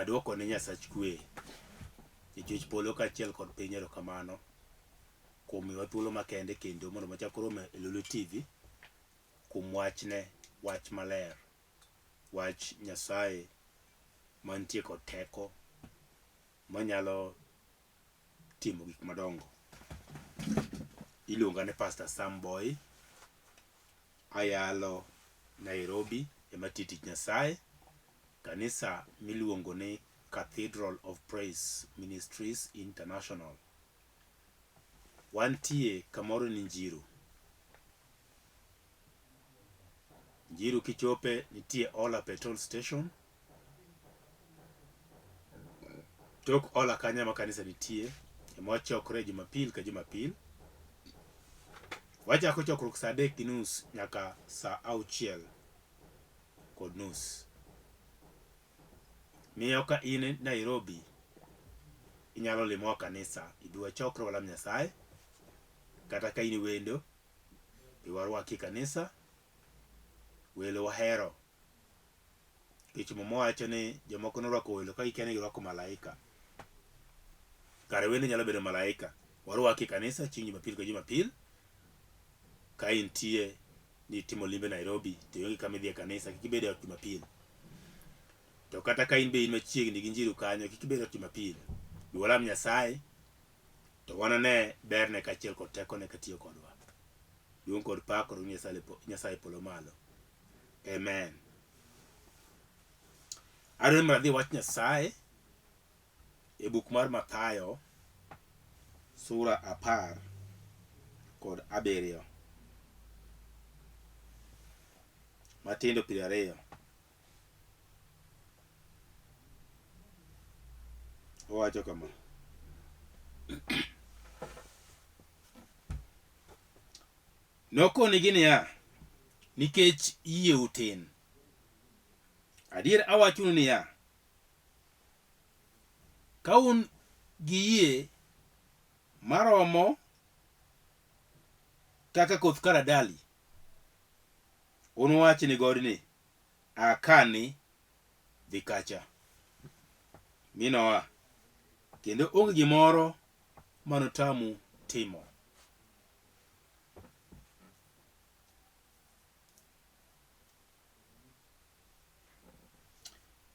Adwoko ne Nyasach kwe, jachwech polo kaachiel kod piny erokamano kuom miyowa thuolo makende kendo mondo wachak warom e Lolwe TV kuom wachne, wach maler, wach Nyasaye mantie kod teko manyalo timo gik madongo. Iluonga ni Pastor Sam Boy, ayalo Nairobi ema atiye tich Nyasaye, kanisa miluongo ni Cathedral of Praise Ministries International. Wantie kamoro ni Njiru. Njiru kichope nitie Ola petrol station. Tok Ola kanyo ema kanisa nitie, ema wachokre Jumapil ka Jumapil. Wachako chokruok saa 3:30 nyaka saa 6:30. Miyo ka in Nairobi, inyalo limowa kanisa, ibi wachokre walam Nyasaye. Kata ka in wendo, bi warwaki e kanisa. Welo wahero. Nikech Muma wacho ni jomoko norwako welo ka gikia ni girwako malaika. Kare wendo nyalo bedo malaika. Warwaki e kanisa chieng' Jumapil ka Jumapil. Ka intie ni itimo limbe Nairobi to ionge kama idhi e kanisa, kik ibed e ot Jumapil. To kata ka in be in machiegni gi Njiru kanyo, kik ibed e ot Jumapil. Bi walam Nyasaye to wanane berne kaachiel kod tekone katiyo kodwa. Duong' kod pak odog ne Nyasaye polo malo. Amen. Adwaro ni mondo adhi wach Nyasaye e buk mar Mathayo sura 17 matindo 20. Owacho kama. Nokonigi niya, Nikech yieu tin. Adier awachonu niya, ka un gi yie maromo kaka koth karadali, unuwach ni godni, 'A kani, dhi kacha,' mi noa, kendo onge gimoro ma notamu timo.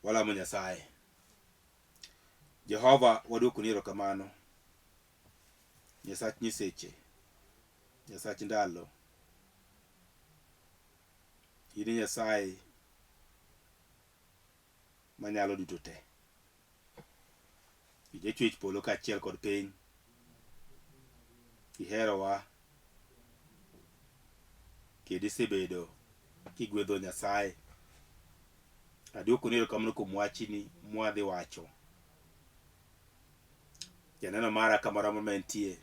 Walamo Nyasaye. Jehova waduokoni erokamano. Nyasach nyiseche, Nyasach ndalo. In e Nyasaye manyalo duto te. Ijachwech polo kaachiel kod piny. Iherowa kendo isebedo kigwedho Nyasaye. Aduokoni erokamano kuom wachni mwadhi wacho. Janeno mara kamoro amora ma entie,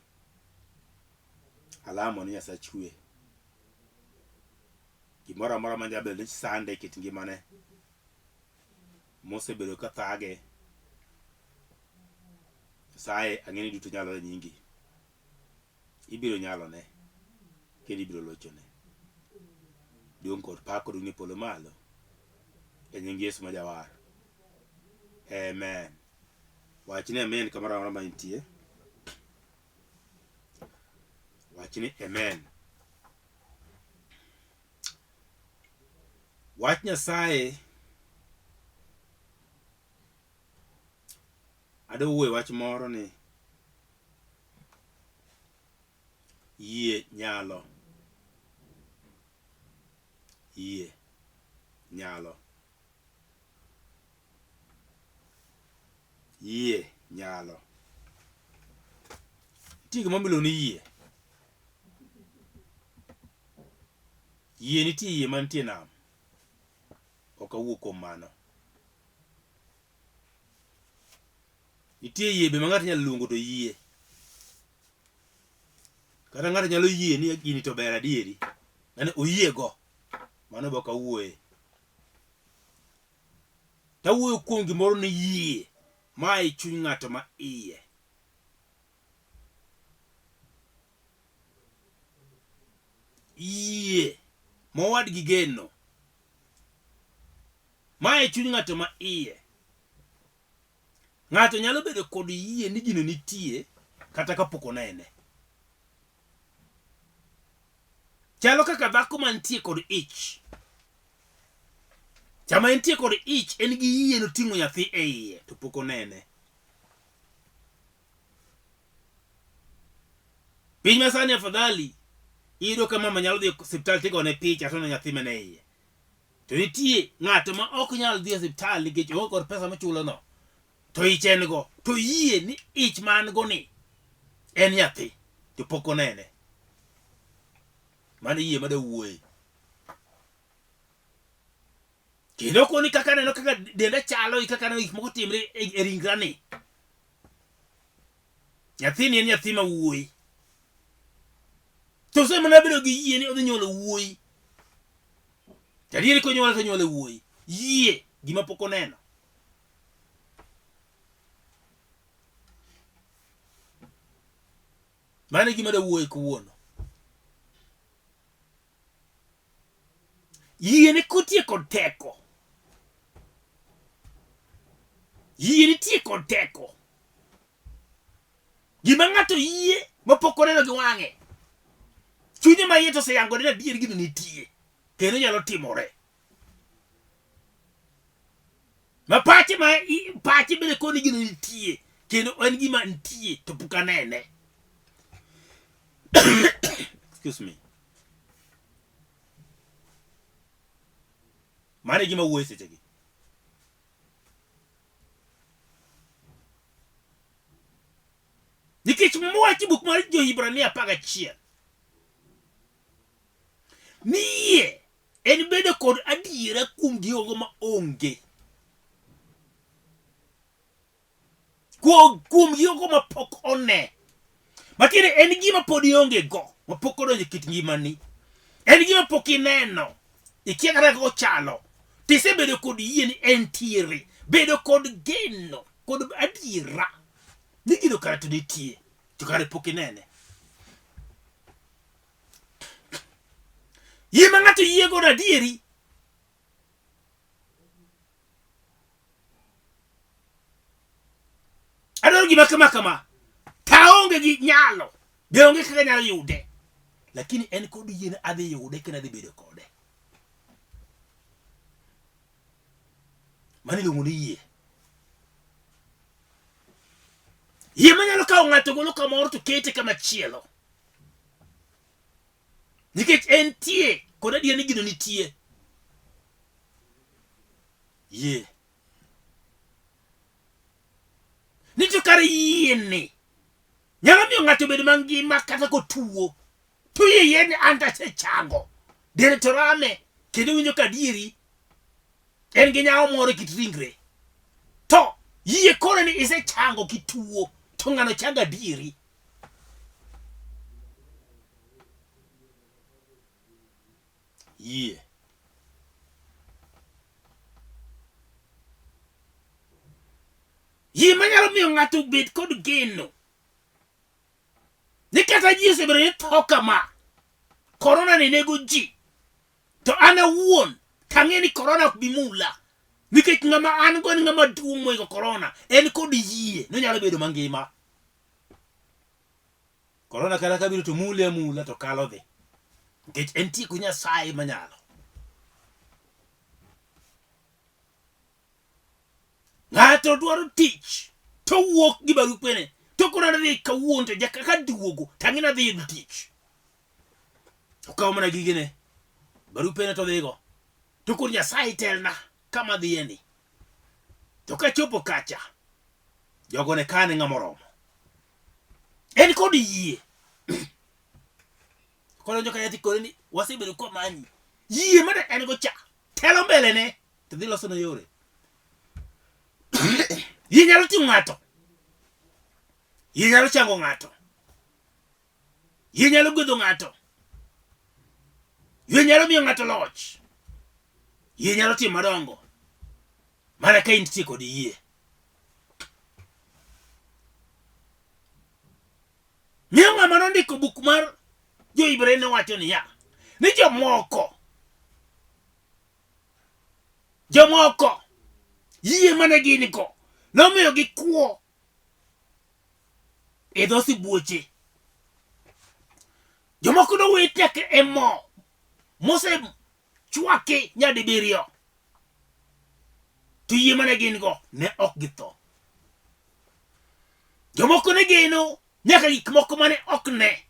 alamo ni Nyasach kwe. Gimoro amora ma nyalo bedo ni sande e kit ngimane, mosebedo ka thage, Nyasaye ang'e ni duto nyalore e nyingi. Ibiro nyalone kendo ibiro lochone. Duong' kod pak odong' e polo malo e nying Yesu ma Jawar. Amen. Wach ni amen kamoro amora ma intie. Wach ni amen. Wach Nyasaye adwa wuoyo wach moro ni yie nyalo. Yie nyalo. Yie nyalo. Nitie gima miluongo ni yie. Yie nitie yie mantie nam. Ok awuo kuom mano. Nitie yie be ma ng'ato nyalo luongo to yie. Kata ng'ato nyalo yie ni gini to ber adieri. Yaani oyie go. Mano be ok awuoye. Tawuoyo kuom gimoro ni yie ma e chuny ng'ato ma iye. Yie mowadgi geno. Ma e chuny ng'ato ma iye. Ng'ato nyalo bedo kod yie ni gino nitie kata kapok onene. Chalo kaka dhako mantie kod ich. Sama entie kod ich, en gi yie noting'o nyathi e iye to pok onene. Piny masani afadhali iyudo ka mama nyalo dhi e osiptal tigone picha to oneno nyathi man e iye. To nitie ng'ato ma ok nyal dhi e osiptal nikech oonge kod pesa mochulo no. To ich en go. To yie ni ich ma an go ni en nyathi to pok onene. Mano yie mada wuoye. Kendo koni kaka aneno kaka denda chalo gi kaka aneno gik moko timre e, e ringra ni. Nyathini en nyathi ma wuoyi. To osemana bedo gi yie ni odhi nyuolo wuoyi. To adieri konyuole to onyuole wuoyi. Yie gima pok oneno. Mano e gima dawuoye kawuono. Yie ne kotie kod teko. Yie nitie kod teko. Gima ng'ato yie mapok oneno gi wang'e. Chunye ma iye to oseyangore ni adier gino nitie kendo nyalo timore. Ma pache ma pache bende koni gino nitie kendo en gima nitie to pok anene. Excuse me. Mano e gima wuoyo sechegi. Nikech Muma wacho e buk mar Jo-Hibrania 11 ni yie en bedo kod adiera kuom gigo ma onge. Kuom gigo ma pok one. Matiende en gima pod ionge go, ma pok odonjo e kit ngimani. En gima pok ineno. Ikia kata kaka ochalo. Tisebedo kod yie ni entiere. Bedo kod geno, kod adiera ni gino kare to nitie, to kare pok inene. Yie ma ng'ato yie godo adieri adwaro gima kama kama to aonge gi nyalo be onge kaka anyalo yude lakini en kod yie ni adhi yude kendo adhi bedo kode mano iluongo ni yie yie manyalo kawo ng'ato golo kamoro to kete kama chielo nikech entie kod adier ni gino nitie yie ni to kar yieni nyalo miyo ng'ato obed mangima kata kotuo to yie yie ni an to asechango dende to rame kendo winjo ka adieri en gi nyawo moro e kit ringre to yie koro ni isechango kituo to ng'ano chango adieri Yie. Yie manyalo miyo ng'ato obed kod geno ni kata ji osebedo ni tho kama, korona ni nego ji, to an awuon tang'e ni korona ok bi mula nikech ng'ama an go en ng'ama duong' moingo korona, en kod yie nonyalo bedo mangima. Korona kata kabiro to mule amula to kalo dhi. Nikech entie kod Nyasaye manyalo. Ng'ato dwaro tich to wuok gi barupene to koro adhi kawuono to jaka ka duogo to ang'e ni adhi yudo tich. Okawo mana gigene barupene to odhigo. To koro Nyasaye telna kama adhiye ni. To kachopo kacha jogo ne kane ng'ama oromo. En kod yie. Kodonjo kanyo tikone ni wasebedo kwamanyi. Yie mane en go cha telo mbele ne to dhi loso ne yore. Yie nyalo ting'o ng'ato. Yie nyalo chango ng'ato. Yie nyalo gwedho ng'ato. Yie nyalo miyo ng'ato loch. Yie nyalo timo madongo. Mana ka intie kod yie. Miyo ng'ama nondiko buk mar Jo-Hibrania nowacho niya, ni jomoko jomoko yie mane gin go Nomiyo gikwo e dho sibuoche. Jomoko nowit nyaka e mo mosechwaki nyadibiriyo. To yie mane gin go ne ok githo. Jomoko ne geno nyaka gik moko mane ok ne.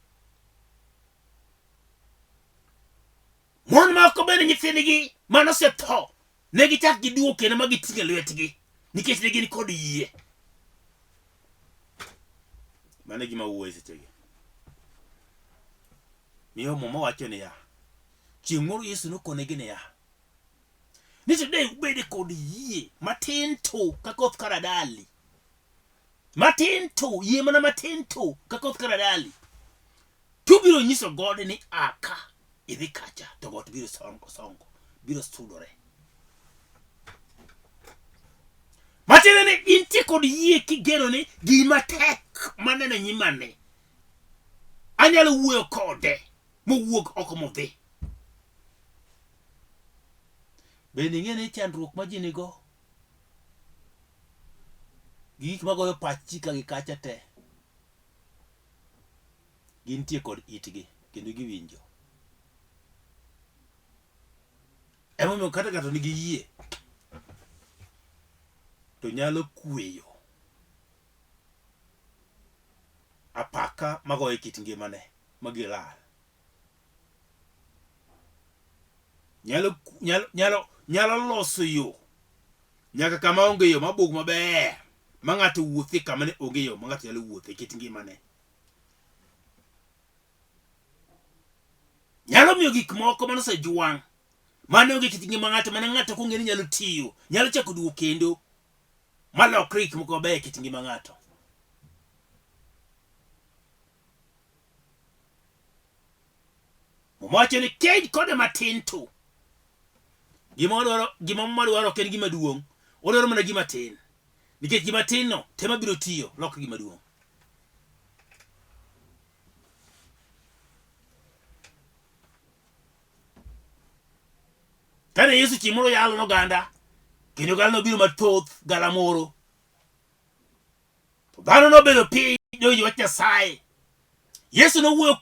Mon moko bende nyithindgi mane osetho ne gichak giduogo kendo ma giting'o e lwetgi nikech ne gin kod yie. Mano e gima wuoye sechegi. Miyo Muma wacho niya, chieng' moro Yesu nokonegi niya, ni to de ubede kod yie matin to ka koth karadali. Matin to, yie mana matin to ka koth karadali. To ubiro nyiso gode ni a ka idhi kacha to got biro songo songo biro sudore. Matiende ni intie kod yie kigeno ni gima tek maneno e nyimani anyalo wuoyo kode mowuog oko modhi. Bende ing'e ni chandruok ma ji nigo gi gik magoyo pach ji ka gi kacha te gintie kod itgi kendo giwinjo. Emomiyo kata ng'ato nigi yie to nyalo kweyo apaka magoyo e kit ngimane ma gilal. Nyalo, nyalo, nyalo, nyalo loso yo nyaka kama onge yo mabug maber ma ng'ato wuothie kama ne onge yo ma ng'ato nyalo wuothe e kit ngimane. Nyalo miyo gik moko mane osejwang' mane onge kit ngima ng'ato mane ng'ato ok ong'e ni nyalo tiyo nyalo chako duogo kendo malokre gik moko mabeyo e kit ngima ng'ato. Muma wacho ni keny kode matin to gima odwaro gima muma dwaro ok en gima duong' odwaro mana gima tin nikech gima tin no tema biro tiyo lok gima duong' kane Yesu chieng' moro yalo noganda kendo oganda nobiro mathoth galamoro To dhano nobedo piny nowinjo wach Nyasaye. Yesu nowuoyo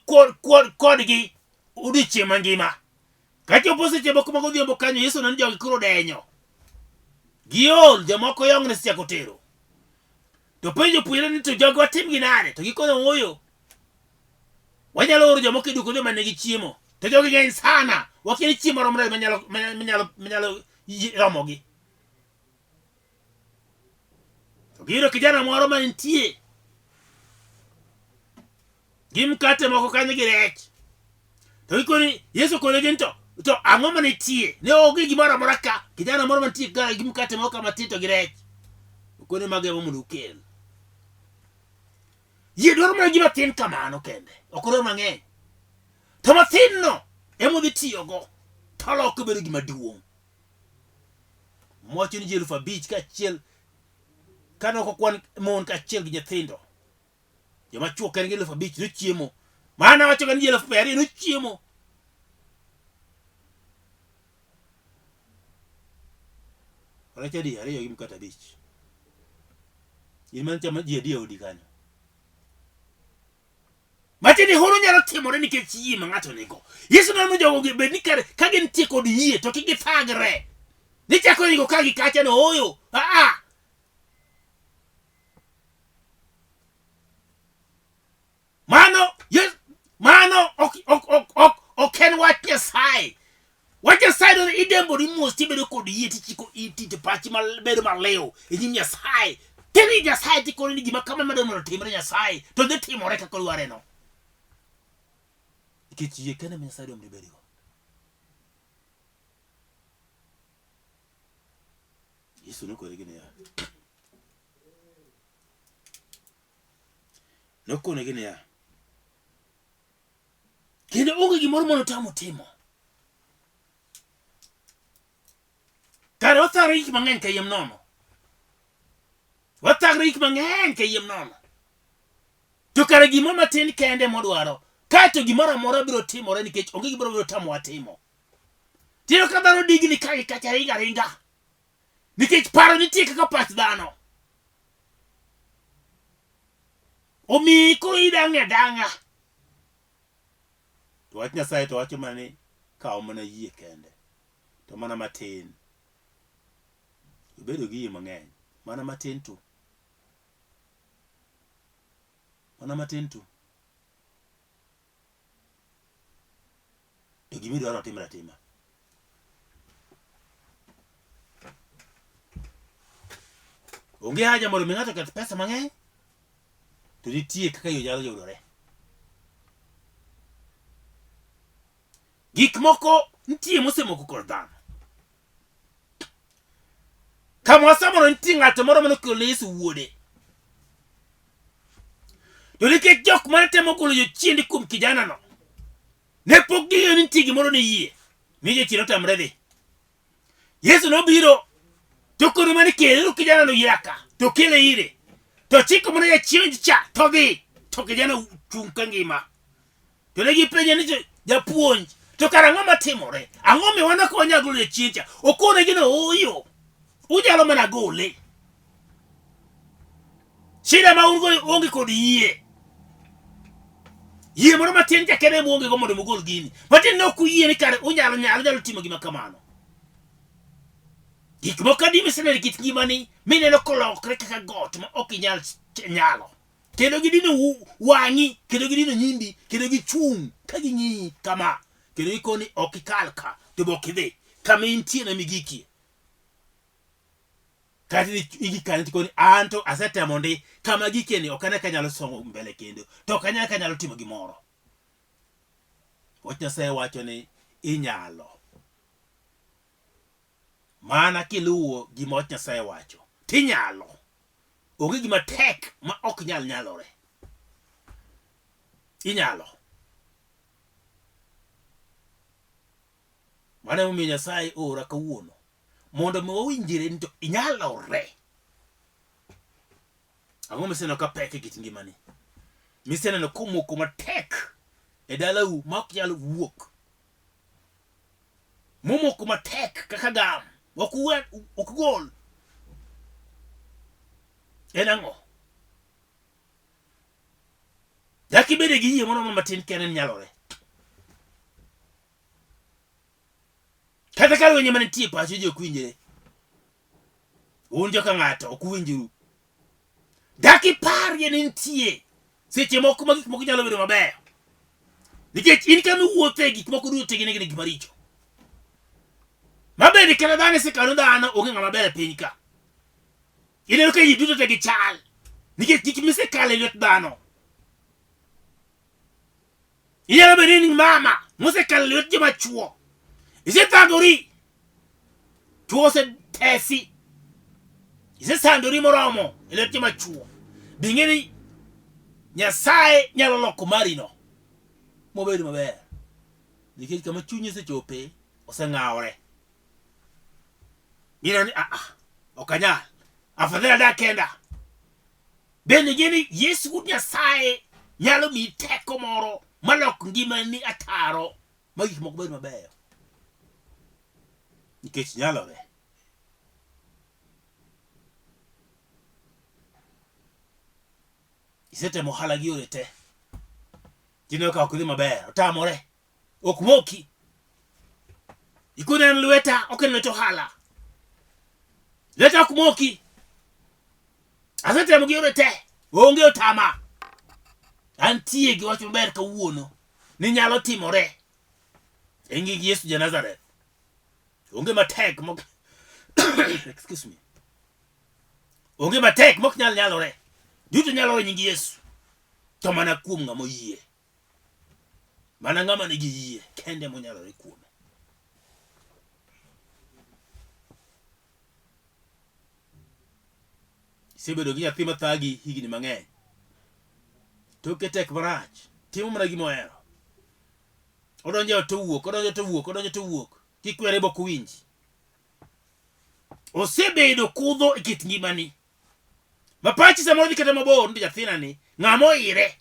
kodgi odiechieng' mangima. Kachopo seche moko mag odhiambo kanyo, Yesu neno jogi koro denyo. Giol, jomoko yong'ne osechako tero. To penjo jopuonjre ni to jogi watimgi nade? To gikono ooyo. Wanyalo oro jomoko e duka joma nigi chiemo. To jogi ng'eny sana. Wakia ni chiemo rom nade manyalo, manyalo, manyalo romogi. To giyudo kijana moro ma nitie gi mkate moko kanyo gi rech. To gikoni Yesu okonegi ni to to ang'o ma nitie? Ne onge gimoro amora ka. Kijana moro mantie ka gi mkate moko ka matin to gi rech. Okone mago ema mondo ukel. Yie dwaro mana gima tin kamano kende, ok odwar mang'eny. To matin no ema odhi tiyogo to oloko bedo gima duong'. Mwacho ni ji 5,000 kaachiel kane ok okwan mon kaachiel gi nyithindo. Joma chwo kendgi 5,000 nochiemo. Mana wacho ni ji 20,000 nochiemo. Rech adi? Ariyo gi mkate abich. In mane chamo ji adi e odi kanyo? Matiende hono nyalo timore nikech yie ma ng'ato nigo. Yesu neno jogo gi bed ni kare ka gintie kod yie to kik githagre. Nichako ringo ka gi kacha no ooyo. Aa. Mano yes, mano ok ok ok ok ok en wach Nyasaye. Wach Nyasaye dwaro ni idembori mos tibedo kod yie tichiko iti to pachi bedo maliw e nyim Nyasaye. Tini Nyasaye tikoni ni gima kama madwaro mondo otimre Nyasaye to dhi timore kaka odwareno. Nikech yie kende ma Nyasaye dwaro mondo ibedgo. Yesu nokonegi niya. Nokonegi niya. Kendo onge gimoro mane otamo timo. Kare wathagre gik mang'eny kayiem nono. Wathagre gik mang'eny kayiem nono. To kare gimoro matin kende modwaro, kaeto gimoro amora biro timore nikech onge gimoro biro tamowa timo. Tiyudo ka dhano digni ka gi kacha ringa ringa. Nikech paro nitie kaka pach dhano. Omiyi koro idang'ni adang'a. To wach Nyasaye to wacho mana ni kaw mana yie kende. To mana matin. Ibedo gi yie mang'eny. Mana matin tu. Mana matin tu. To gima idwaro timre atima. Onge haja mondo mi ng'ato oketh pesa mang'eny, to nitie kaka yo nyalo yudore. Gik moko nitie mosemoko kod dhano. Kama wasomono nitie ng'ato moro mane okelo ne Yesu wuode. To nikech jok mane temo golo jochiende kuom kijanano, ne pok ging'eyo ni nitie gimoro ni yie, mi jachien otamre dhi. Yesu nobiro to kono mane keluru kijanano ira ka, to kele ire. To chiko mana jachien cha to dhi, to kijana chung' ka ngima. To ne gipenje ni to japuonj, to kara ang'o matimore? Ang'o miyo wan ok wanyal golo jachien cha? Okonegi ni ooyo, unyalo mana gole. Shida ma un go onge kod yie. Yie moro matin cha kende muonge go mondo mugol gini. Matin ne ok uyie ni kare unyalo nyalo nyalo timo gima kamano. Gik moko adi miseneno e kit ngimani mineno kolokre kaka got ma ok inyal nyalo. Kendo gidino wang'i, kendo gidino nyimbi, kendo gichung' ka ging'iyi kama. Kendo gikoni ok ikal ka, to be ok idhi. Kama intie ema igikie. Kata igik kanyo tikoni an to asetemo ndi kama agikie ni ok ane ka anyalo songo mbele kendo to ok anyal ka anyalo timo gimoro. Wach Nyasaye wacho ni inyalo. Mana kiluwo gima wach Nyasaye wacho tinyalo. Onge gima tek ma ok nyal nyalore. Inyalo. Mano emomiyo Nyasaye oora kawuono mondo mi wawinjre ni to inyalore. Ang'o miseneno ka pek e kit ngimani? Miseneno komoko matek e dalau ma ok nyal wuok. Momoko matek kaka gam, ok ok gol. En ang'o? Nyaka ibede gi yie moro matin kende ni nyalore. Kata ka lwenje manitie e pacho ji ok winjre. Un joka ng'ato ok uwinjru. Dak iparie ni nitie seche moko ma gik moko nyalo bedo mabeyo. Nikech in kama iwuothe gik moko duto te gin gik maricho. Mabende kata dhano isekano dhano onge ng'ama ber e piny ka. Ineno ka ji duto te gichal. Nikech gik misekalo e lwet dhano. Inyalo bedo ni mama mosekalo lwet joma chuo. Isethagori. Chuo osetesi. Isesandori moromo e lwet joma chuo. Be ing'e ni Nyasaye nyalo loko marino mobed maber. Nikech kama chunyi osechope oseng'awore. Ineno ni ah ah ok anyal. Afadhali adak kenda. Bende ing'e ni Yesu wuod Nyasaye nyalo miyi teko moro malok ngimani ataro ma gik moko bed mabeyo. Nikech nyalore. Isetemo ohala gi yore te. Tineno ka ok dhi maber, otamore. Ok moki. Ikone en lweta, ok en lwet ohala. Lweta ok moki. Asetemo gi yore te, onge otama. Antie gi wach maber kawuono ni nyalo timore. En gi Yesu ja Nazareth. Onge matek mok Excuse me. Onge matek mok nyal nyalore. Duto nyalore nying Yesu. To mana kuom ng'ama oyie. Mana ng'ama nigi yie kende monyalore kuome. Isebedo gi nyathi mathagi higni mang'eny. Toke tek marach. Timo mana gima ohero. Odonjo e ot to owuok, odonjo to owuok, odonjo to owuok. Kikwere bok owinji. Osebedo kudho e kit ngimani. Ma pachi samoro dhi kata mabor ni nyathina ni ng'ama oire.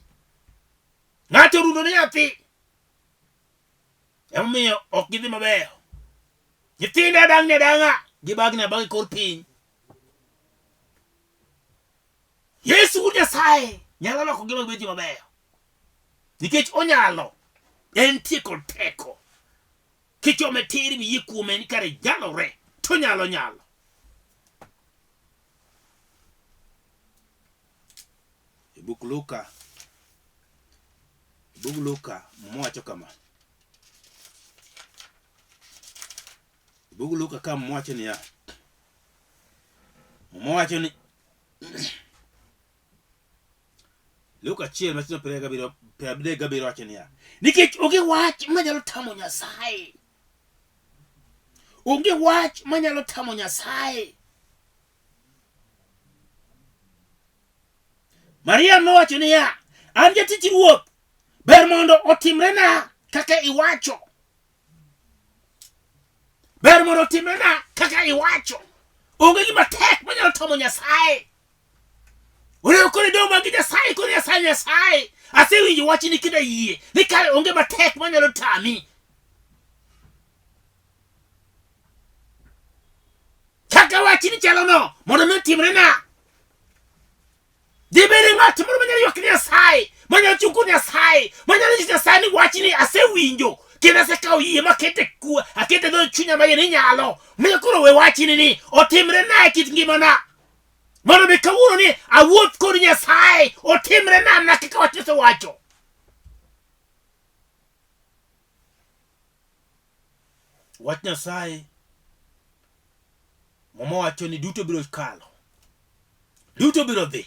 Ng'ato orundo ne nyathi. Emomiyo ok gidhi mabeyo. Nyithinda dang'ni adang'a gibagni abaga e kor piny. Yesu wuod Nyasaye nyalo loko ngima gibed ji mabeyo. Nikech onyalo, entie kod teko. Kichome tir miyie kuome ni kare nyalore, to nyalo nyalo. E buk Luka, e bug Luka Muma wacho kama. E bug Luka ka Muma wacho niya, Muma wacho ni Luka achiel machino 37 wacho niya, nikech onge wach manyalo tamo Nyasaye. Onge wach manyalo tamo Nyasaye. Mariam nowacho niya, an jatich Ruoth, ber mondo otimrena kaka iwacho. Ber mondo otimrena kaka iwacho. Onge gima tek manyalo tamo Nyasaye. Onego koro idong' gi Nyasaye, koro Nyasaye, Nyasaye. Asewinjo wachni kendo ayie ni kare onge matek manyalo tami. Kaka wachni chalono mondo mi otimrena. Dibed ng'at moro manyalo ywak ni Nyasaye, manyalo chung' kod Nyasaye, manyalo nyiso Nyasaye ni wachni asewinjo kendo asekawo yie makete kuwa, akete dho chunya maiye ni nyalo. Miyo koro we wachni ni otimre na e kit ngimana. Mondo mi kawuono ni awuoth kod Nyasaye, otimre na mana kaka wach osewacho. Wach Nyasaye Muma wacho ni duto biro kalo, duto biro dhi,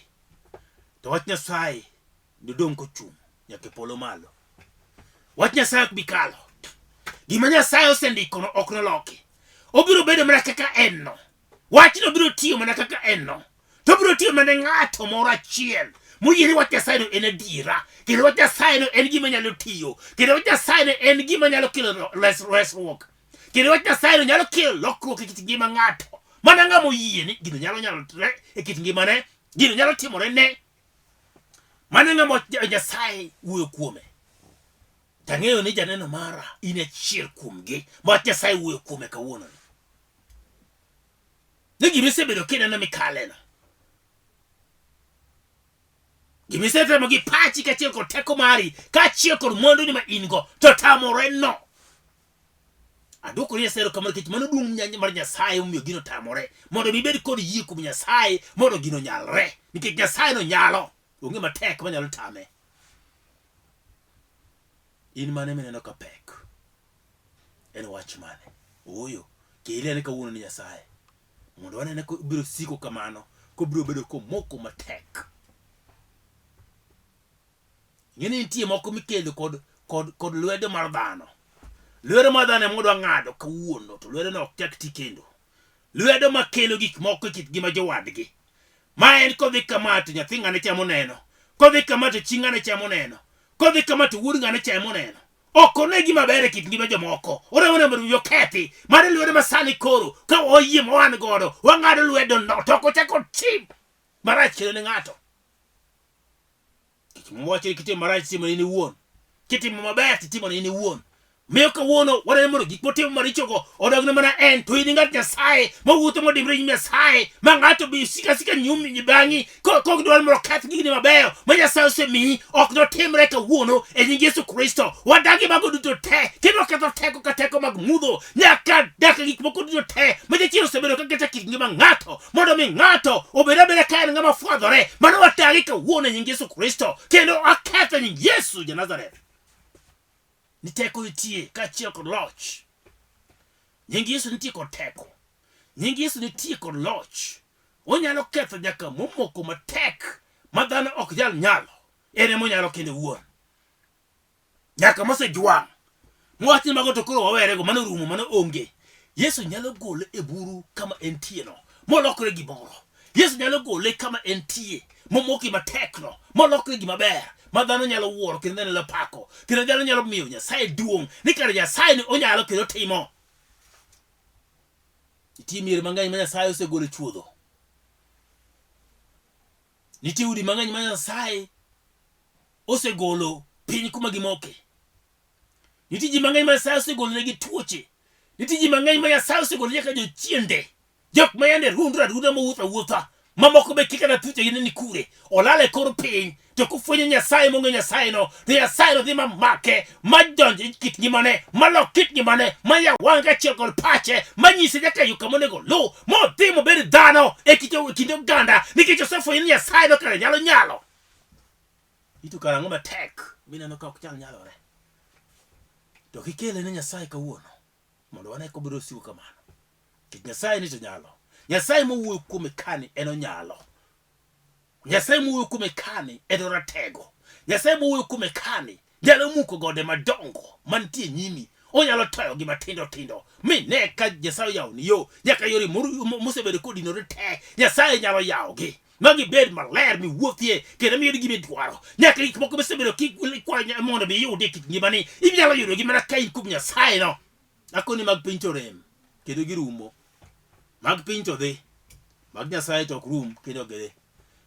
to wach Nyasaye nodong' kochung' nyaka e polo malo. Wach Nyasaye ok bi kalo. Gima Nyasaye osendikono ok noloki. Obiro bedo mana kaka en no. Wachno biro tiyo mana kaka en no. To biro tiyo mana ng'ato moro achiel moyie ni wach Nyasaye no en adiera, kendo wach Nyasaye no en gima nyalo tiyo, kendo wach Nyasaye no en gima nyalo kelo resruok. Kendo wach Nyasaye no nyalo kelo lokruok e kit ngima ng'ato. Mana ng'ama oyie ni gino nyalo nyalore e kit ngimane, gino nyalo timore ne. Mana ng'ama Nyasaye wuoyo kuome. Tang'eyo ni janeno mara in achiel kuomgi ma wach Nyasaye wuoyo kuome kawuono ni. Ni gima isebedo kineno mikaleno. Gima isetemo gi pachi kaachiel kod teko mari kaachiel kod mwanduni ma in go to tamore no. Adwoko ni Nyasaye erokamano nikech mano duong' mar Nyasaye omiyo gino tamore. Mondo mi ibed kod yie kuom Nyasaye mondo gino nyalre. Nikech Nyasaye no nyalo. Onge matek manyalo tame. In mane mineno ka pek? En wach mane? Ooyo, kele ane kawuono ni Nyasaye. Mondo wanene kobiro siko kamano, kobiro bedo komoko matek. Ing'e ni nitie moko mikelo kod, kod, kod lwedo mar dhano. Lwedo mar dhano ema odwa ng'ado kawuono, to lwedono ok chak ti kendo. Lwedo makelo gik moko e kit ngima jowadgi. Ma en kodhi kama to nyathi ng'ane cha moneno. Kodhi kama to chi ng'ane cha moneno. Kodhi kama to wuod ng'ane cha emoneno. Ok one gima ber e kit ngima jomoko. Odwa mondo mi okethi. Mano lwedo ma sani koro ka oyie ma wan godo, wang'ado lwedo no to ok ochak otim marach kendo ne ng'ato. Kik wacho ni kitimo marach timo ne in iwuon. Kitimo maber to itimo ne in iwuon. Miyo kawuono waneno mondo gik motimo marichogo odogne mana en to in ng'at Nyasaye mawuotho modimbre nyim Nyasaye ma ng'ato bi sika sika nyumi bang'i kok dwar mondo oketh gigni mabeyo ma Nyasaye osemiyi ok notimre kawuono e nying Yesu Kristo. Wadagi mago duto te kendo waketho teko ka teko mag mudho nyaka nyaka gik moko duto te ma jachien osebedo ka keto e kit ngima ng'ato mondo mi ng'ato obed abeda ka en ng'ama fwadhore. Mano wadagi kawuono e nying Yesu Kristo kendo aketho e nying Yesu ja Nazareth. Ni teko nitie kaachiel kod loch. Nying Yesu nitie kod teko. Nying Yesu nitie kod loch. Onyalo ketho nyaka momoko matek ma dhano ok nyal nyalo. En ema onyalo kende owuon. Nyaka mosejwang'. Mwach ni mago to koro wawerego, mano rumo, mano onge. Yesu nyalo gole e buru kama entieno, molokre gimoro. Yesu nyalo gole kama entie, momoki matekno, molokre gima ber, ma dhano nyalo wuoro kendo dhano nyalo pako, kendo dhano nyalo miyo Nyasaye duong', ni kare Nyasaye ni onyalo kendo timo. Nitie mier mang'eny ma Nyasaye osegolo e chuodho. Nitie udi mang'eny ma Nyasaye osegolo piny kuma gimoke. Nitie ji mang'eny ma Nyasaye osegolo negi tuoche. Nitie ji mang'eny ma Nyasaye osegolo nyaka jochiende. Jok ma yande rundre arunda mowuotho awuotha. Mamoko be kika na thuchegi ne ni kure. Olal e kor piny. To kofwenyo Nyasaye mong'eyo Nyasayeno, to Nyasayeno dhi mamake, madonj e kit ngimane, malok kit ngimane, mayaw wang'e kaachiel kod pache, manyise nyaka yo kama onego oluw, modhi mobed dhano e kind oganda, nikech osefwenyo ni Nyasayeno kare nyalo nyalo. Ito kara ang'o matek mineno ka ok nyal nyalore? To kikele ne Nyasaye kawuono, mondo wane kobiro siko kamano. Nikech Nyasaye ni to nyalo. Nyasaye mowuoyo kuome kani en onyalo. Nyasaye mowuoyo kuome kani en oratego. Nyasaye mowuoyo kuome kani nyalo muko gode madongo mantie nyimi. Onyalo toyogi matindo tindo mi ne ka Nyasaye oyawoni yo nyaka yore mosebedo kodinore te Nyasaye nyalo yawogi ma gibed maler miwuothie kendo miyud gima idwaro. Nyaka gik moko misebedo kikwayo mondo mi iyudi e kit ngimani inyalo yudogi mana ka in kuom Nyasaye no. Akoni mag piny to rem kendo girumo. Mag piny to dhi, mag Nyasaye to ok rum kendo ok gidhi.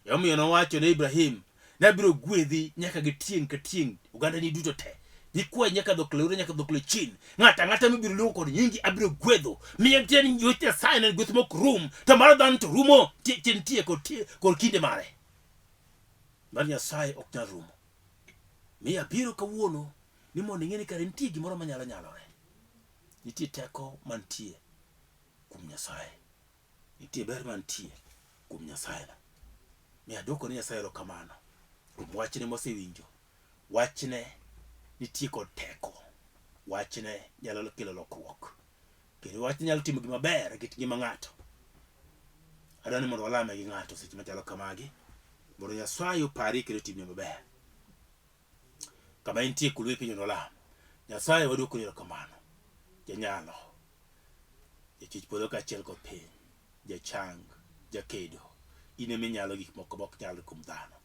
Emomiyo nowacho ne Ibrahim, nabiro gwedhi nyaka gi tieng' ka tieng' ogandani duto te. Nyikwayi nyaka dhok leure nyaka dhok lechin. Ng'ato ang'ata mibiro luongo kod nyingi abiro gwedho. Miyo tiend ni gweth Nyasaye ne en gweth mok rum, to mar dhano to rumo nitie kod kinde mare. Mar Nyasaye ok nyal rumo. Miyo abiro kawuono ni mondo ing'e ni kare nitie gimoro manyalo nyalore. Nitie teko mantie kuom Nyasaye. Nitie ber mantie kuom Nyasaye. Mi adwoko ne Nyasaye erokamano kuom wachne mwasewinjo. Wachne nitie kod teko. Wachne nyalo kelo lokruok. Kendo wachne nyalo timo gima ber e kit ngima ng'ato. Adwaro ni mondo walame gi ng'ato seche machalo kamagi. Mondo Nyasaye opari kendo otimni maber. Kama intie kulwe piny mondo walam. Nyasaye waduoko erokamano. Janyalo. Jachwech polo kaachiel kod piny. Jachang, jakedo. In ema inyalo gik moko mok nyalre kuom dhano.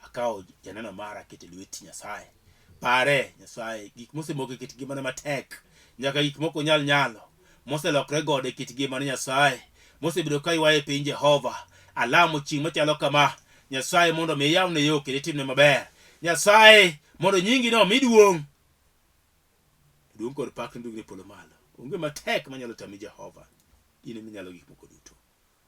Akawo janeno mara aketo e lweti Nyasaye. Pare Nyasaye gik mosemoko e kit ngimane matek. Nyaka gik moko nyal nyalo. Moselokre gode e kit ngimane Nyasaye. Mosebedo ka ywaye e piny Jehova. Alamo chieng' machalo kama. Nyasaye mondo mi iyawne yo kendo itimne maber. Nyasaye mondo nyingi no omi duong'. Duong' kod pak ne e polo malo. Onge matek manyalo tami Jehova. In ema inyalo gik moko duto.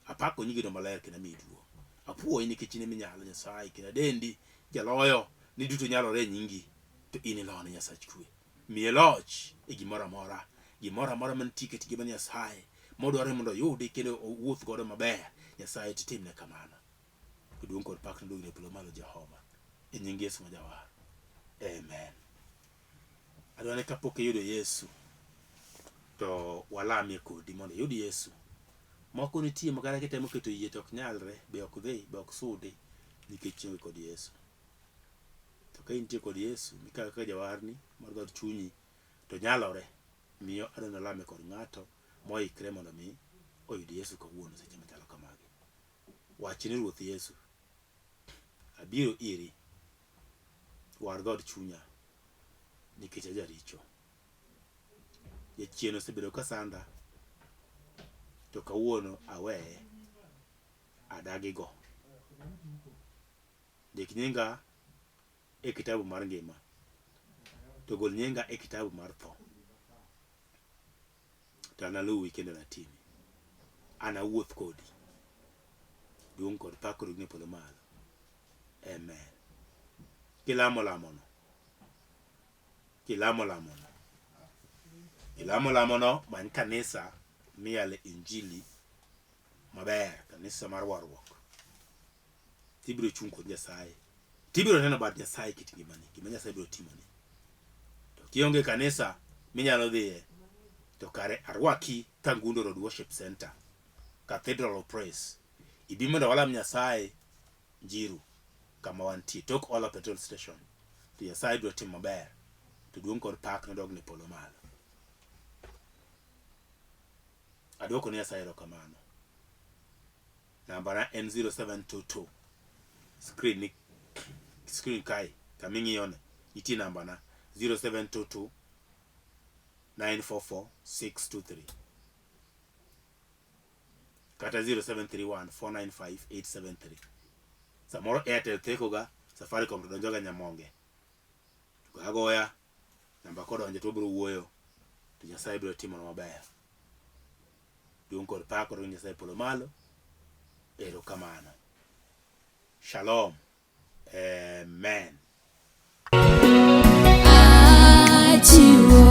Apako nyingino maler kendo amiyi duong'. Apuoyi nikech in ema inyalo Nyasaye kendo adendi jaloyo ni duto nyalore e nyingi to in ilone Nyasach kwe. Miye loch e gimoro amora. Gimoro amora mantie e kit ngima Nyasaye modwaro ni mondo oyudi kendo owuoth godo maber. Nyasaye titimne kamano. Duong' kod pak noduogni e polo malo Jehova. E nying Yesu ma Jawar. Amen. Adwa ni kapok iyudo Yesu to walamie kodi mondo iyud Yesu. Moko nitie ma kata kitemo keto yie to ok nyalre, be ok dhi, be ok sudi nikech ionge kod Yesu. To ka intie kod Yesu mikawe kaka jawarni mar dhood chunyi to nyalore. Miyo adwa ni walame kod ng'ato moikre mondo mi oyud Yesu kawuono seche machalo kamagi. Wach ni Ruoth Yesu, abiro iri, war dhood chunya nikech ajaricho. Jachien osebedo ka sanda to kawuono aweye, adagigo. Ndik nyinga e kitabu mar ngima to gol nyinga e kitabu mar tho. To analuwi kendo anatini. Anawuoth kodi. Duong' kod pak oduogne polo malo. Amen. Kilamo lamono. Kilamo lamono. Kilamo lamono, many kanisa miyale injili maber, kanisa mar warruok. Tibiro chung' kod Nyasaye. Tibiro neno bad Nyasaye e kit ngimani, gima Nyasaye biro timoni. To kionge kanisa minyalo dhiye, to kare arwaki Kangundo Road Worship Center, Cathedral of Praise. Ibi mondo walam Nyasaye Njiru kama wantie, tok Ola Petrol Station. To Nyasaye biro timo maber, to duong' kod pak nodog ne polo malo. Adwoko ne Nyasaye erokamano. Nambana en 0722. Screen ni screen kae kama ing'iyone nitie nambana 0722 944 623 kata 0731 495 873. Samoro Airtel thekoga, Safaricom to donjoga nyamonge. To agoya namba kodonjo to wabiro wuoyo to Nyasaye biro timonwa maber. Duong' kod pak odog Nyasaye polo malo. Erokamano. Shalom. Amen. Achiwo.